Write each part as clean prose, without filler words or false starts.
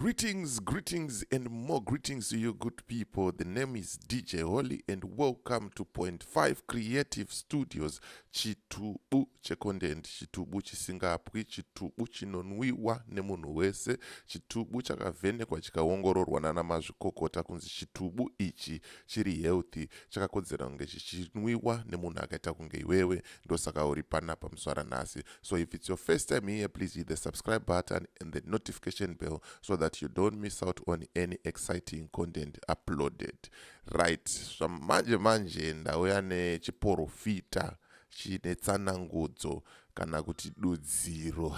Greetings, greetings, and more greetings to you, good people. The name is DJ Holly, and welcome to Point 5 Creative Studios. Chitubu checontent, chitubu chisingapwi, chitubu chinonwiwa nemunhu wese, chitubu chakavhenekwa chikaongororwa nana mazvikokota kunzi chitubu ichi chiri healthy, chakakodzera kunge chichinwiwa nemunhu akaita kunge iwewe. Ndosaka uri panapa muswara nhasi. So if it's your first time here, please hit the subscribe button and the notification bell so that you don't miss out on any exciting content uploaded. Right, zvamanje manje ndauya nechiporofita chine tsanangudzo kana kuti dudziro.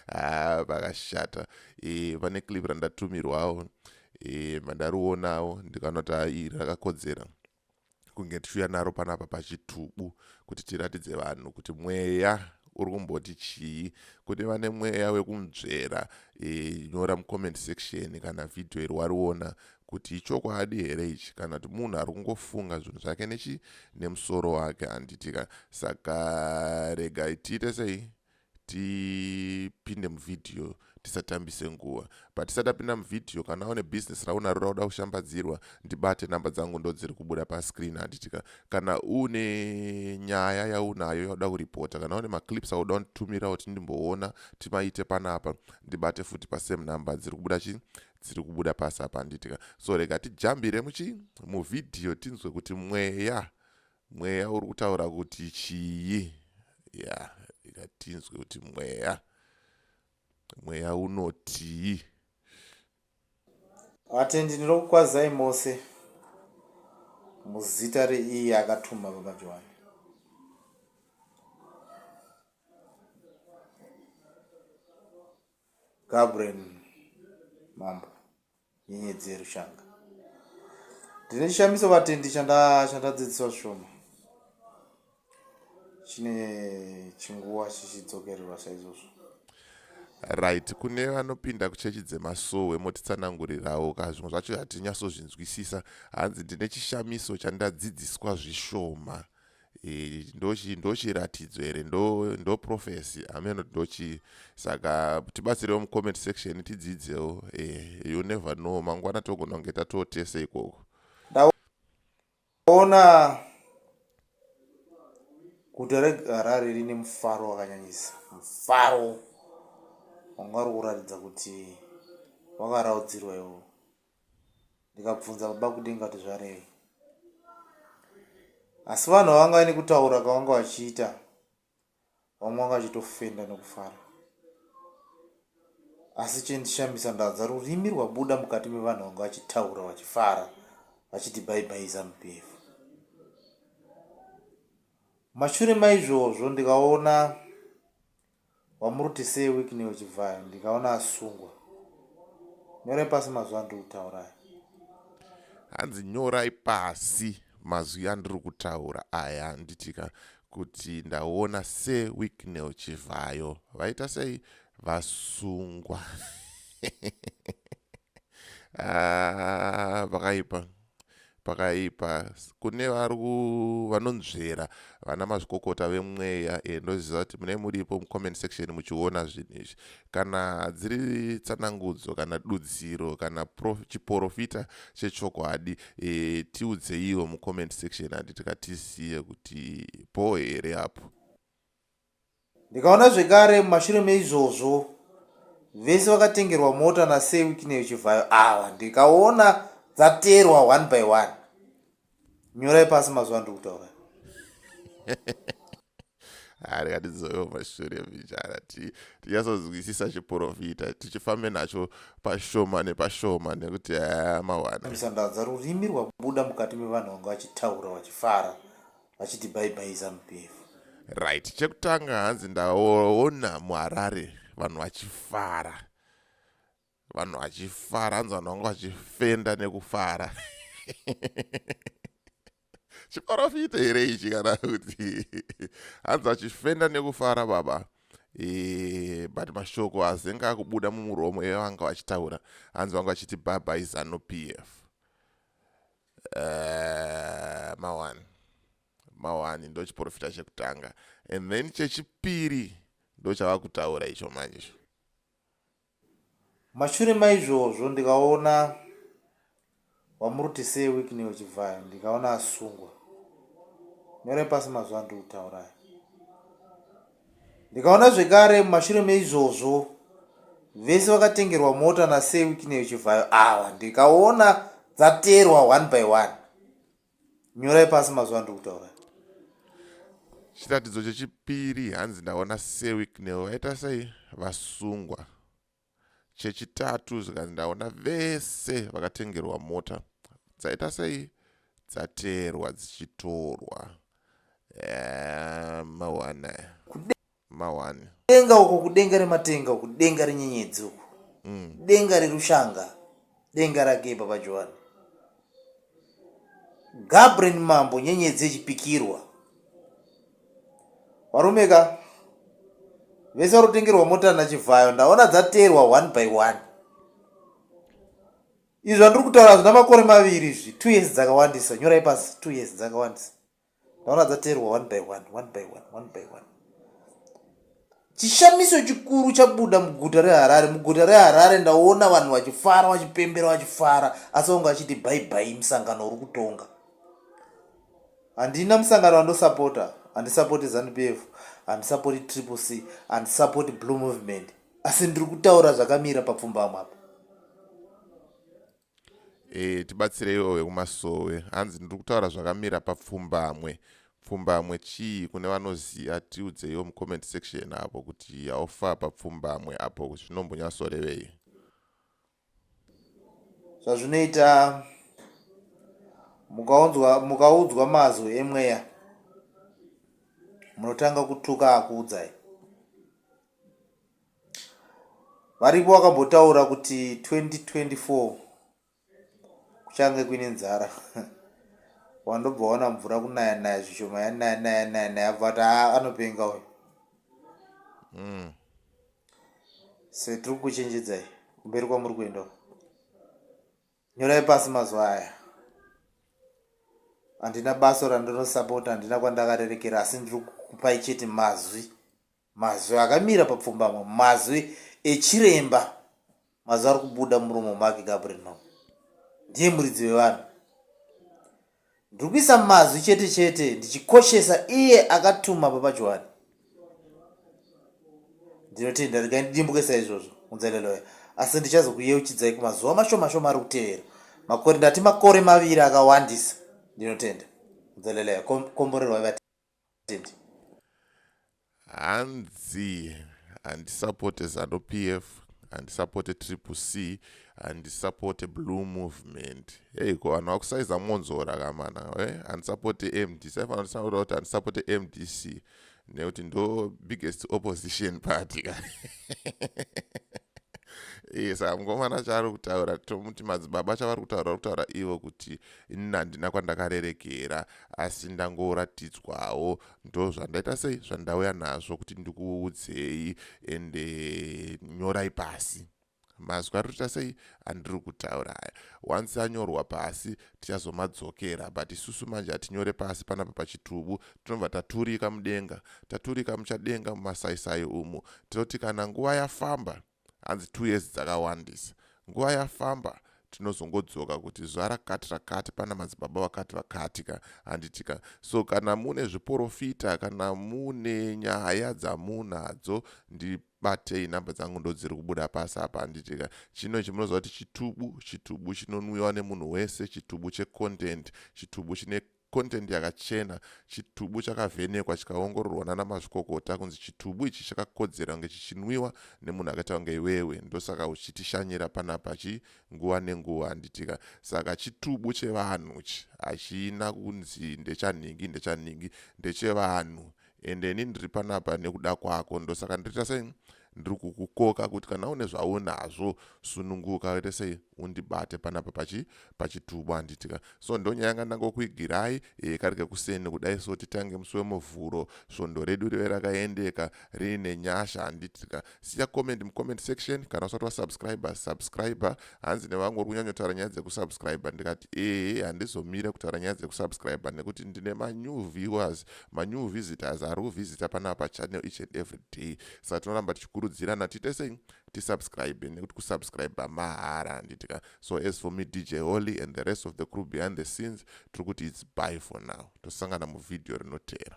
Ah, pakashata. Pane clip randatumirwawo, mandarionawo ndikanoti iri rakakodzera kunge tichiuya naro panapa pachitubu kuti tiratidze vanhu kuti mweya uri kumboti chii. Kune vane mweya wekunzvera, nyora mucomment section kana vhidhiyo iri wariona kuti ichokwadi here ichi kana kuti munhu ari kungofunga zvinhu zvake nechi nemusoro wake, handitika? Saka regai tiite sei, tipinde muvhidhiyo tisatambise nguva. But tisati tapinda muvhidhiyo, kana une bhizinesi raunaro rauda kushambadzirwa, ndibate. Namba dzangu ndo dziri kubuda pascreen, handitika? Kana une nyaya yaunayo yauda kuripota, kana une maclips auda kunditumira kuti ndimboona timaite panapa, ndibate futi pasame number dziri kubuda chi dziri kubuda pasi apa, handitika? So rega tijambire muchi muvhidhiyo tinzwe kuti mweya uri kutaura kuti chii. Ya, rega tinzwe kuti mweya unotii. Vatendi, ndinokukwazai mose muzita reiye akatuma Baba Johani. Gabriel Mambo, nyenyedzi yerushanga. Ndine chishamiso, vatendi, chandadzidziswa zvishoma chine chinguva chichidzokererwa saizvozvo. Right, kune vanopinda kuchechi dzemasowe, motitsanangurirawo ka, zvimwe zvacho hatinyatsozvinzwisisa. Hanzi ndine chishamiso chandadzidziswa zvishoma. Ndochiratidzo here, ndo prophecy, hameno ndochi. Saka tibatsirewo mucomment section tidzidzewo. You never know, mangwana togona kunge tatotese ikoko. Ndaona guta reHarare rine mufaro wakanyanyisa, mufaro wanga uri kuratidza kuti wakaraudzirwa iwo. Ndikabvunza Baba kudenga kuti zvarei, asi vanhu vavanga vaine kutaura kwavanga vachiita, vamwe vanga vachitofenda nekufara. Asi chendishamisa, ndanzwa rurimi rwabuda mukati mevanhu vanga vachitaura vachifara vachiti, "Bye bye ZANU PF." Mashure maizvozvo ndikaona wamuruti Sir Wicknell Chivayo, ndikaona asungwa. Nyorai pasi mazwi andiri kutaura aya. Hanzi nyorai pasi mazwi andiri kutaura aya, nditika, kuti ndaona Sir Wicknell Chivayo vaita sei, vasungwa. Ah, pakaipa, pakaipa. Kune vari vanonzvera, vana mazvikokota vemweya, ndoziva kuti mune muripo mucomment section muchiona zvinhu izvi. Kana dziri tsanangudzo kana dudziro kana chiprofita chechokwadi, tiudzeiwo mucomment section, handi tikatiziye kuti po here apo. Ndikaona zvekare mumashure meizvozvo vese vakatengerwa mota naSir Wicknell Chivayo ava, ndikaona dzaterwa one by one. Nyorai pasi mazwi andiri kutaura. Rikatidzokewo mashure mbichana tinyatsonzwisisa chiprofita, tichifambe nacho pashoma nepashoma, nekuti aya mawana. Ndanzwa rurimi rwabuda mukati mevanhu vanga vachitaura vachifara vachiti, "Bye bye ZANU PF." Right, chekutanga hanzi ndaona muHarare vanhu vachifara, vanhu vachifara. Hanzi vanhu vanga vachifenda nekufara. Chiprofita here ichi kana kuti? Hanzi vachifenda nekufara, baba. But mashoko azenge akubuda mumuromo evanga vachitaura, hanzi vanga vachiti, "Bye bye ZANU PF." Mawani mawani, ndo chiprofita chekutanga, and then chechipiri ndo chava kutaura icho manje. Mashure maizvozvo ndikaona wamuruti sei Wicknell Chivhayo ndikaona asungwa. Nyorai pasi mazwi andiri kutaura aya. Ndikaona zvekare mumashure meizvozvo vese vakatengerwa mota naSir Wicknell Chivhayo ava ndikaona dzaterwa one by one. Nyorai pasi mazuva andiri kutaura. Chiratidzo chechipiri hanzi ndaona Sir Wicknell vaita sei vasungwa. Chechitatu zvikanzi ndaona vese vakatengerwa mota dzaita sei dzateerwa dzichitorwa. Eh, mawana mawani. Denga uko kudenga rematenga uku denga renyenyedzi uku denga rerushanga denga rake baba Johani Gabriel Mambo nyenyedzi yechipikirwa varume ka vese vari kutengerwa mota nachivhayo ndaona dzateerwa one by one izvi zvandiri kutaura zvina makore maviri izvi two years dzakawandisa nyorai pasi two years dzakawandisa ndaona dzateerwa one by one one by one one by one chishamiso chikuru chabuda muguta reharare muguta reharare ndaona vanhu vachifara vachipembera vachifara asi vanga vachiti bhaibhai musangano uri kutonga handina musangano wandosapota handisapoti zanup f handisapoti triple c handisapoti blue movement asi ndiri kutaura zvakamira papfumbamwe apa E, tibatsireiwo vekumasowe hanzi ndiri kutaura zvakamira papfumbamwe pfumbamwe chii kune vanoziva tiudzeiwo mucomment section apo kuti haufa papfumbamwe apo zvinombonyatsorevei Zvazvinoita mukaunzwa mukaudzwa mazwi emweya munotanga kutuka akuudzai. Varipo vakambotaura kuti 2024 kuchange kuine nzara wandobva wana mvura kunaya naya zvishoma yanaya naya naya naya abva ati haa anopenga uyu mm. So tiri kukuchenjedzai kumberi kwamuri kuenda uko. Nyorai pasi mazuva aya. Handina baso randinosapota, handina kwandakarerekera asi ndiri kukupai chete mazwi. Mazwi akamira papfumbamwe, mazwi echiremba, mazwi ari kubuda muromo make Gabriel Mambo. Ndiye muridzi wevanhu. Ndiri kuisa mazwi chete chete ndichikoshesa iye akatuma Baba Johani. Ndinotenda, regai ndidimbuke saizvozvo, unzeleloya. Asi ndichazokuyeuchidzai kumazuva mashoma shoma ari kutevera. Makore ndati makore maviri akawandisa. Ndinotenda. Unzeleloya. Komborerwai vatendi. Hanzi handisapote Zanu PF, handisapote Triple C, handisapote Blue Movement. Hey, ko vanhu vakusaiza mwonzora kamana. Eh? Handisapote MDC. Aifanira kutaura kuti handisapote MDC nekuti ndo biggest opposition party ka. Eh, saka mukomana chaari kutaura tomuti madzibaba chavari kutaura vari kutaura ivo kuti inini handina kwandakarerekera asi ndangoratidzwawo ndozvandaita sei zvandauya nazvo kuti ndikuudzei ende nyorai pasi mazwi ari kuita sei andiri kutaura aya once anyorwa pasi tichazomadzokera but isusu manje hatinyore pasi panapa pachitubu tinobva taturika mudenga taturika muchadenga mumasaisai umu tinoti kana nguva yafamba hanzi two years dzakawandisa nguva yafamba tinozongodzoka kuti zuva rakati rakati pana madzibaba vakati vakati ka handiti ka so kana mune zviporofita kana mune nyaya dzamunadzo ndibatei nhamba dzangu ndodziri kubuda pasi apa handiti ka chino ichi munoziva kuti chitubu chitubu chinonwiwa nemunhu wese chitubu checontent chitubu chine Content yakachena, chitubu chakavhenekwa chikaongororwa nana mazvikokota kunzi chitubu ichi chakakodzera kunge chichinwiwa nemunhu akaita kunge iwewe ndosaka uchitishanyira panapa chi nguva nenguva handitika saka chitubu chevanhu ichi hachina kunzi ndechanhingi ndechanhingi ndechevanhu ende ini ndiri panapa nekuda kwako ndosaka ndiriita sei ndiri kukukoka kuti kana une zvaunazvo sununguka uite sei undibate panapa pachi pachitubu handitika so ndonyaya yanga ndangokuigirai e, kari kekuseni kudai so titange musi wemuvhuro svondo redu rive rakaendeka riine nyasha handitika siya comment mucomment section kana usati wasubscribe subscribe hanzi nevamwe uri kunyanyotaura nyaya dzekusubscribe ndikati ehe handizomire kutaura nyaya dzekusubscribe nekuti ndine manew viewers manew visitors ari kuvhizita panapa channel each and every day saka tinoramba tichikurudzirana tiite sei Tisubscribe, nekuti kusubscribe mahara, handitika? So as for me, DJ Holly, and the rest of the crew behind the scenes, tiri kuti it's bye for now. Tosangana muvhidhiyo rinoteera.